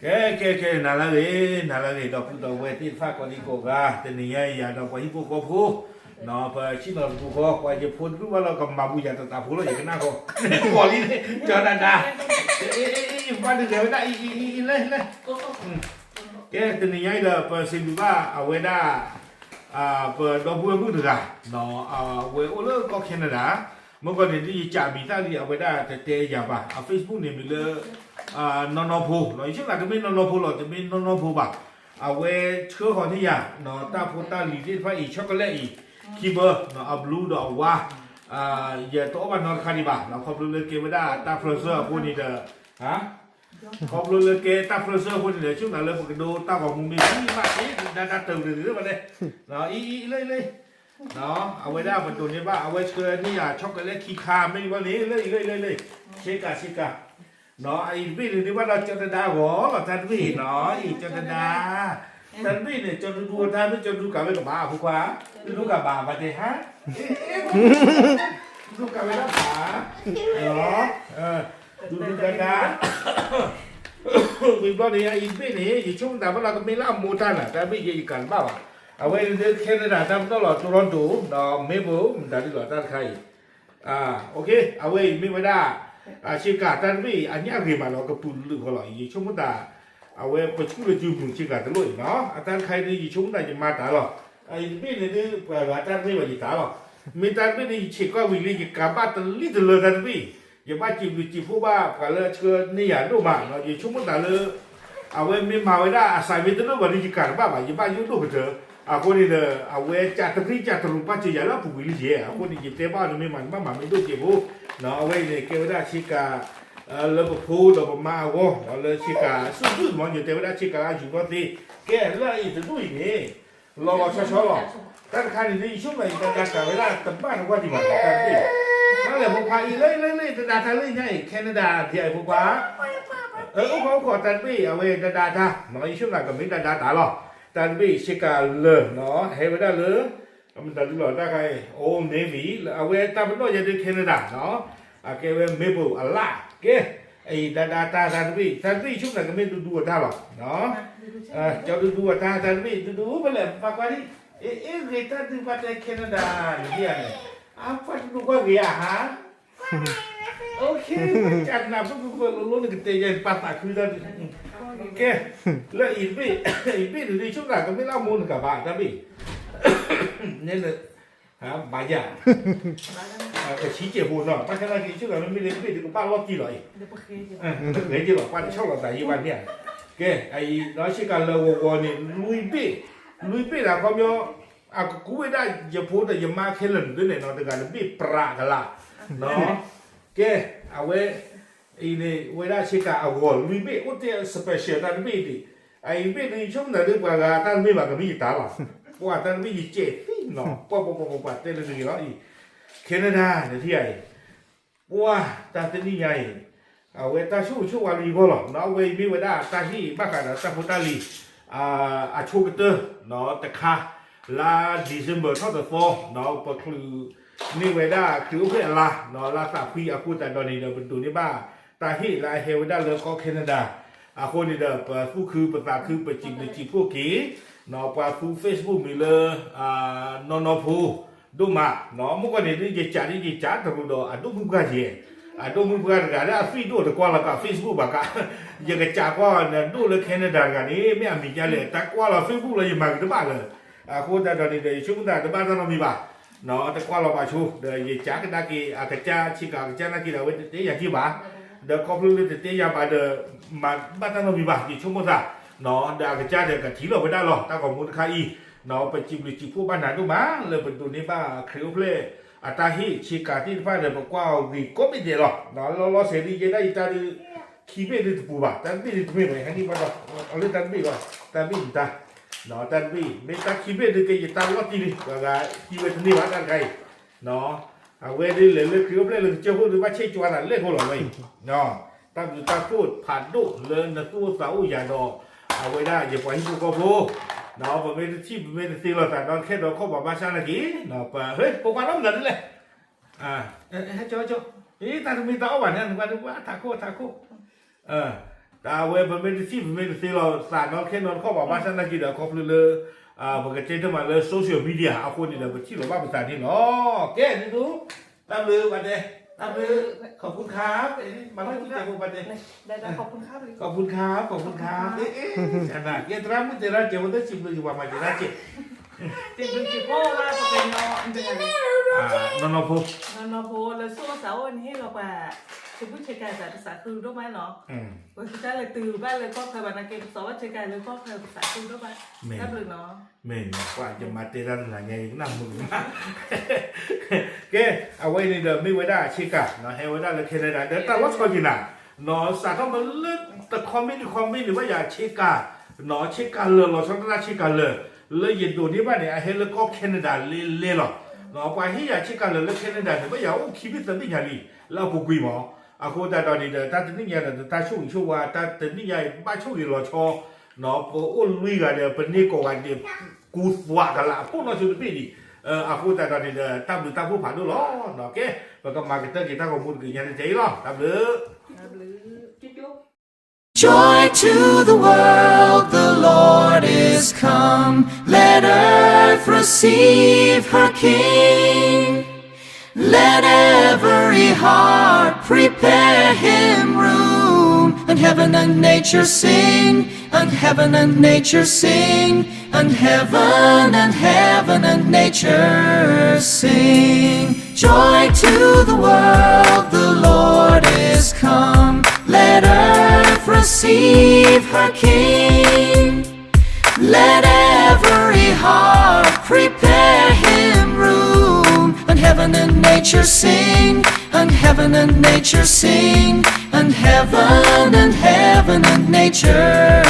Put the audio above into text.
ကဲ ကဲ ကဲ နၤလၢအဂ့ၤ နၤလၢအဂ့ၤ ဒီပုၢ်ဒီဝဲၢ်သ့ၣ်တဖၣ်ကိးဒံကိးဂၤ တနံၤညါအံၤယၤဒီးပှၤဟံၣ်ဖိဃီဖိ ပဆ့ၣ်နီၤတပူၤဃီ ပှၤယဖိတဒူၣ်ဘၣ်လီၤ ကမၤဘူယၤတသးဖိလီၤ ယကနၣ်ဃီ ကိးလံန့ၣ် ကၠီၤဒၤဒၤ ဘၣ်ဒုးဂဲၤဝဲဒၣ်အံၤ အံၤ အံၤ အံၤ လၢ လၢ ကဲ တနံၤညါအံၤဒီး ပစံးဘျုးဘၣ်အဝဲဒၣ် ပဒီပုၢ်ဝဲၢ်မုၣ်တဂၤ အဝဲအိၣ်လၢကီၢ် Canada မ့ၢ်ကီၢ်န့ၣ်ဒ်ယကးမံၤသၣ်လံ အဝဲဒၣ်တတဲယၤဘၣ် အ Facebook န့ၣ်မံၤလၢ နီၢ်နီၢ်ဖိ ယဆိကမိၣ်တမ့ၢ်နီၢ်နီၢ်ဖိလီၤ တမ့ၢ်နီၢ်နီၢ်ဖိဘၣ် အဝဲဆှၢဃီၤန့ၢ်ယၤ တၢ်ဖိတၢ်လံၤသ့ၣ်တဖၣ်အံၤ chocolate အံၤ ခံဘၢ အ blue ဒီးအ white ယတအီၣ်ဘၣ်နီတခါဒံးဘၣ် ခီဖျိလၢကဲဝဲဒၣ်တၢ်ဖျၢၣ်ဆၢအဃိန့ၣ်ဒီး ခီဖျိလၢကဲတၢ်ဖျၢၣ်ဆၢအဃိန့ၣ်ဒီး ဆိကမိၣ်လၢပကဒိတၢ်ဂီၤမူမ့ၢ်သံမး အ့ ဒၣ်တၢ်တၢ်ဂ့ၤဂ့ၤဘၣ်လဲၣ် အံၤ အံၤ လၢ လၢ အဝဲဒၣ်ပဒိးန့ၢ်ဘၣ် အဝဲဆှၢန့ၢ်ယၤ chocolate ခံခါ မ့ၢ်ဘၣ်န့ၣ် လၢ လၢ လၢ လၢ ဆ့ကၤ ဆ့ကၤ အံၤတဘ့ၣ်န့ၣ် ဒုးဘၣ်ဒီးကၠီၤတဒါဂီၤလီၤ တၢ်တဘ့ၣ်နီၤ အံၤ ကၠီၤတဒါ တၢ်တဘ့ၣ်န့ၣ် ကၠီၤဒူဒူအတၢ်မ့ၢ်ကၠီၤဒူကးဝဲကဘၣ် အဖိခွါ ဒူဒူကးဘၣ် ဘၣ်တဲဟါ ဒူဒူကးဝဲဒၣ်ဘၣ် ဒူဒူကးဒါ ဝံၤဘျီန့ၣ် အံၤတဘ့ၣ်န့ၣ် ယဆိကမိၣ်သးဘၣ်လီၤ ကမ့ၢ်လၢအမိၢ်တၢ်နၤ တၢ်တဘ့ၣ်ယဲယကးတဘၣ်ဘၣ် အဝဲလၢ Canada တၢ်ပနီၣ်လီၤ Toronto ဒီး Melbourne မတၤဒ်လီၤတၢ်တခါအံၤ အဝဲအံၤမ့ၢ်ဝဲဒၣ် ဆ့ကၤတၢ်တဘ့ၣ်အညၣ်ဂ့ၤမးလီၤ ကပုာ်လုာ်ဃီလီၤ ယဆိကမိၣ်သး အဝဲပကူၣ်လၢစုမုၢ်ဆ့ကၤတလိၣ်အံၤနီၤ အတၢ်တခါအံၤဒ်ယဆိကမိၣ်သးယမၤတၢ်လီၤ အံၤတဘ့ၣ်န့ၣ်ဒ်ပှၤဂၤတၢ်တဘ့ၣ်ဘၣ်ယတၢ်လီၤ မ့ၢ်တၢ်တဘ့ၣ်ဒ်ယဆံးကွၢ်ဝံၤလံ ယကးဘၣ်တလံၣ်တလၢတၢ်တဘ့ၣ် ယဘၣ်စံးဘျုးစံးဖှိၣ်ဘၣ်ပှၤလၢအဆှၢန့ၢ်ယၤဒိၣ်မး ယဆိကမိၣ်သးလၢ အဝဲမ့ၢ်မၤဝဲဒၣ်အစးမ့ၢ်တဒိၣ်ဘၣ်ဒ်ယကးတဘၣ်ဘၣ် ယဘၣ်ယိၣ်ဒိၣ်ကတၢၢ် အဃိန့ၣ်ဒီး အဝဲကးတရံးကးတရူးပာ်စၢၤယၤလၢအပူၤကွံာ်လံယဲၢ် အဃိန့ၣ် ယတဲဘၣ်အီၤတမ့ၢ်မး နဘၣ်မၤမ့ၢ်ဒိၣ်ကဲးဖိ အဝဲအံၤန့ၣ် ကဲဝဲဒၣ်ဆ့ကၤ လၢပဖိဒီးပမါအဂီၢ် လၢဆ့ကၤဆူၣ်ဒူၣ်မး ယတဲဝဲဒၣ်ဆ့ကၤလၢအယူၤဘီသ့ ကဲလၢအံၤတဒူၣ်အံၤန့ၣ် လီၤလီၤဆီဆီလီၤ တၢ်တခါန့ၣ်ဒ်ယဆိကမိၣ်အံၤ တၢ်တၢ်ကးဝဲဒၣ်တဘၣ်တဝၢ်ဒံးဘၣ် တၢ်တဘ့ၣ် မ့ၢ်လဲၣ်ဖိခွါအံၤ လၢလၢလၢ တဒါတၢ်လၢညါအံၤ Canada ဒ်အံၤဖိခွါ အိၣ်ခိးအိၣ်ခိးတၢ်တဘ့ၣ် အဝဲတဒါတၢ် ယဆိကမိၣ်သးကမ့ၢ်တဒါတၢ်လီၤ တၢ်တဘ့ၣ်ဆ့ကၤလၢာ်နီၤ ဟဲဝဲဒၣ်လၢ မတၤဒ်လီၤတၢ်ခါအံၤ Old Navy အဝဲတၢ်ပနီၣ်ယဲဒ် Canada နီၤ အကဲဝဲ Maple အလၣ် ကဲ အံၤဒဒါတၢ်တၢ်တဘ့ၣ် တၢ်တဘ့ၣ်ယဆိကမိၣ်သးကမ့ၢ်ဒူဒူအတၢ်လီၤ ကၠီဒူဒူအတၢ်တၢ်တဘ့ၣ် ဒူဒူဖဲလဲၣ် ပာ်ကွၢ်ဒ် အ့ အ့ ဂ့ၤတၢ်ဒုးပာ်တဲ Canada န့ၣ်ဒ်ယၤန့ၣ် အပှၤဒူဒူကွၢ်ဂ့ၤဧါဟါ ကၠးနၤဖုၣ်ဖုၣ်ဖုၣ်လိၤလိၤနကတဲယဲ ပာ်သးခုတၢ်ဒုး ကဲ လၢအံၤတဘ့ၣ် အံၤတဘ့ၣ်န့ၣ်ဒ်ဆိကမိၣ်သးကမ့ၢ်လၢအမိၢ်နကၤဘၣ် တၢ်တဘ့ၣ် န့ၣ် ဘၣ်ယၤ ကဆံးကဲးဖိနီၤ ဘၣ်ဆၣ်သနာ်က့ ယဆိကမိၣ်မ့မ့ၢ်လၢတဘ့ၣ်ဒုးကဘၣ်လီၢ်တံၢ်လီၤအံၤ ဂဲၤက့ၤလီၤ ပှၤတဆီၣ်လီၤသးယံၤဘၣ်န့ၣ် ကဲ အံၤ ဒီးဆ့ကၤလၢာ်ဂီၤဂီၤန့ၣ် လွံၢ်ဘ့ၣ် လွံၢ်ဘ့ၣ်ဒၣ်ခီပညီ အကကူဝဲဒၣ်ယဖိဒီးယမါခဲလၢာ်န့ၣ်နီၤ တဂၤတဘ့ၣ်ပြးကလာ် ကဲ အဝဲ အံၤန့ၣ် ဝဲဒၣ်ဆ့ကၤအဂီၤလွံၢ်ဘ့ၣ် အိၣ်တ့ၢ် special တၢ်တဘ့ၣ်ဒံး အအံၤဘ့ၣ်ဒ်ဆိကမိၣ်သးဒ်ပှၤဂၤတၢ်တမ့ၢ်ဘၣ်ကမ့ၢ်ယတၢ်လီၤ ပှၤတၢ်တဘ့ၣ်ယစဲးသံနီၤ ပှၤပှၤပှၤပှၤတဲလၢတဂ့ၤလီၤအံၤ Canada နထံၣ်ဧါအံၤ ပှၤတၢ်တနံၣ်ညါအံၤ အဝဲတၢ်ဆိၣ်ဂ့ၤဆိၣ်ဝါလၢယဂီၢ်လီၤ အဝဲအံၤမ့ၢ်ဝဲဒၣ်တၢ်ဟ့ၣ်ဘၣ်ဃးဒီးတၢ်ဖိတၢ်လံၤ အဆိကတၢၢ် တခါ လါ December ထီၣ်သီသီ ပချုးန့ၢ်ဝဲဒၣ်ခရံာ်အိၣ်ဖျဲၣ်အလါ လါသးဖှံအဃိသတးဒီးန့ၣ်ဒီး ပဒိးန့ၢ်ဘၣ်တၢ်ဟ့ၣ်လၢအဟဲဝဲဒၣ်လၢကီၢ် Canada အဃိန့ၣ်ဒီး ပသူၣ်ခုပသးခု ပစံးဘျုးစံးဖှိၣ်က့ၤ ပှၤသူ Facebook မံၤလၢ နီၢ်နီၢ်ဖိ ဒိၣ်မး မ့ၢ်ကွၢ်န့ၣ်ဒ်ယကးဒ်ယကးတရူးဒီးအဒိၣ်မုၣ်ပှၢ်ယဲၢ် အဒိၣ်မုၣ်ပှၢ်တဂၤလၢအသွံၣ်ဒိၣ်တကွၢ်လီၤကး Facebook ဘၣ်ကး ယကးကွၢ်န့ၣ် ဒိၣ်လၢ Canada တဂၤန့ၣ် မ့ၢ်အမံၤဒ်လဲၣ် တၢ်ကွၢ်လီၤ Facebook လီၤ ယမၤဂ့ၤတဘၣ်လၢ အဃိသတးဒီးန့ၣ်ဒီး ယဆိကမိၣ်သးတဘၣ်တၢ်နီတမံၤဘၣ် တကွၢ်လီၤဘၣ်ဆိ ဒီးယကးကဒါက့ၤ အကစၢ် ဆ့ကၤအကစၢ်နာ်က့ဒီး အဝဲတတဲယၤက့ၤဘၣ် ဒီးခီဖျိလၢတတဲယၤဘၣ်ဒီး မၤဘၣ်တၢ်နီတမံၤဘၣ် ယဆိကမိၣ်သး ဒီးအကစၢ်ဒီးကထံၣ်လီၤဝဲဒၣ်လီၤ တၢ်ဂီၤမူတခါအံၤ ပစံးဘျုးစံးဖှိၣ်ဘၣ်နၤဒိၣ်မး လၢပဒိးန့ၢ်ဘၣ်ခရံာ်အိၣ်ဖျဲၣ် အတၢ်ဟ့ၣ်ဆ့ကၤသ့ၣ်တဖၣ်ဒီး ပကွၢ်အီၤဂ့ၤကိးဘ့ၣ်ဒဲးလီၤ လီၤလီၤဆဲးဒ်ယဲဒၣ်ယတၢ်ဒုး ခံဘ့ၣ်ဒုးတပူၤဘၣ် တၢ်တဘ့ၣ်ဒုးတမ့ၢ်ဘၣ် ဟဲန့ၢ်ဘၣ်ဒီး အီၤလၢတၢ်တဘ့ၣ်ဘၣ် တၢ်ဘ့ၣ်မတၤ တၢ်တဘ့ၣ် မ့ၢ်တၢ်ခံဘ့ၣ်ဒုးကဲယတၢ်လီၢ်တံၢ်လံ ပှၤဂၤဟံးဝဲတန့ၢ်ဘၣ်တၢ်တခါအံၤ အဝဲဒ်လဲၤလၢခရံာ်အိၣ်ဖျဲၣ်လၢကစၢၢ်ခိၣ်ဒုးဘၣ်ဆဲးကွၢ်သးလဲၣ်ခိၣ်လီၤဝဲအံၤ တၢ်ဘျုးတၢ်ဖှိၣ်ဖးဒိၣ်လၢနသူၣ်အိၣ်သးအိၣ်ယၤဒီး အဝဲဒၣ်ယပှၤဟံၣ်ဖိဃီဖိ ပမ့ၢ်တထံၣ်ပမ့ၢ်တသ့လီၤသးဒီး ခဲဒီးခီၣ်ဘၣ်ဘၣ်ဆၣ်နာ်က့ ပ ဟဲ ပိာ်ခွါနီတဂၤဒ်လဲၣ် ဟဲကၠီကၠီ တၢ်တမ့ၢ်တၢ်အီၣ်ဘၣ်န့ၣ် နကွၢ်ဒ်ပှၤထးခိၣ်ထးခိၣ် တၢ်ဝဲပမ့ၢ်တထံၣ် ပမ့ၢ်တသ့လီၤသးနီတခဲနီတခီဘၣ်, ဘၣ်ဆၣ်သနာ်က့ဒီး ခီဖျိလၢ ပကတဲတမံၤလၢ social media အဃိန့ၣ်ဒီး ပထံၣ်လိာ်ဘၣ်ပသးန့ၣ်လီၤ. ကဲ ဒ်သိး တၢ်ဘျုးဘၣ်တဲ, တၢ်ဘျုး, ขอบคุณครับ, မၤလီၤကံၢ်တဲာ်ဖိဘၣ်တဲ, ขอบคุณครับ, ขอบคุณครับ, ကဲ သရၣ်မုၣ်တဲရၣ်ကဲ ဝဲသ့ၣ်စံးဘျုးယွၤ မၤတဲရၣ်ကဲ နီၢ်နီၢ်ဖိ, နီၢ်နီၢ်ဖိလၢ ဆိၣ်အိၣ်သးအိၣ်န့ၣ် ဟ့ၣ်လီၤပှၤ ဆံးဘူၣ်ဆ့ကၤသး ကစးဃုဒိၣ်မးနီၤ, ပကစၢ်လဲၤတုၤဘၣ်လၢကီၢ်ချၢဘၣ်နာ်က့ ပသးဘၣ်ဆ့ကၤလၢကီၢ်ချၢ ကစးဃုဒိၣ်မး, တၢ်ဘျုးနီၤ, မ့ၢ်နီၤ ပှၤယမၤတဲတၢ်တနၤညါ ယကနၣ်မုာ်မး, ကဲ အဝဲန့ၣ်ဒီး မ့ၢ်ဝဲဒၣ်ဆ့ကၤ ဟဲဝဲဒၣ်လၢ Canada ဒီးတၢ်လီၤဆီက့ၤနၤ, နီၤ စးထီၣ်မ့ၢ်လၢတ comment တ comment န့ၣ် ဘၣ်ယၤဆ့ကၤ, နီၤ ဆ့ကၤလၢာ်လီၤဆီ တၢ်ဆ့ကၤလၢာ် လၢယဒိးန့ၢ်ဘၣ်န့ၣ် အဟဲလၢကီၢ် Canada လဲၤလဲၤလီၤ, နီၤ ပှၤဟ့ၣ်ယၤဆ့ကၤလၢာ်လၢ Canada န့ၣ် ဘၣ်ယၤအိၣ်ခံဘ့ၣ်သၢဘ့ၣ်ညါလံ လၢအပူၤကွံာ်မး, အဃိသတးဒီးန့ၣ်ဒီး တၢ်တနံၣ်ညါဒီး တၢ်ဆိၣ်ဂ့ၤဆိၣ်ဝါ တၢ်တနံၣ်ညါအံၤ ဘၣ်ဆိၣ်ဂ့ၤလီၤဆီ, နီၤ ပအိၣ်လွံၢ်ဂၤဒီး ပန့ၢ်ကိးဂၤဒဲး ကူသွးကလး အဖိနီၢ်ဆိတဘ့ၣ်ဒံး, အဃိသတးဒီးန့ၣ်ဒီး တၢ်ဘျုးတၢ်ဖှိၣ်ဖးဒိၣ်လီၤ, နီၤ ကဲ ပကမၤကတၢၢ်က့ၤတၢ်ဂီၤမူတက့ၤညါန့ၣ် တၢ်အံၤလီၤ, တၢ်ဘျုး Joy to the world, the Lord is come. Let earth receive her King. Let every heart prepare him room. And heaven and nature sing, and heaven and nature sing, and heaven and heaven and nature sing. Joy to the world, the Lord is come. Let earth receive her King. Let every heart prepare him room. And heaven and nature sing, and heaven and nature sing, and heaven and heaven and nature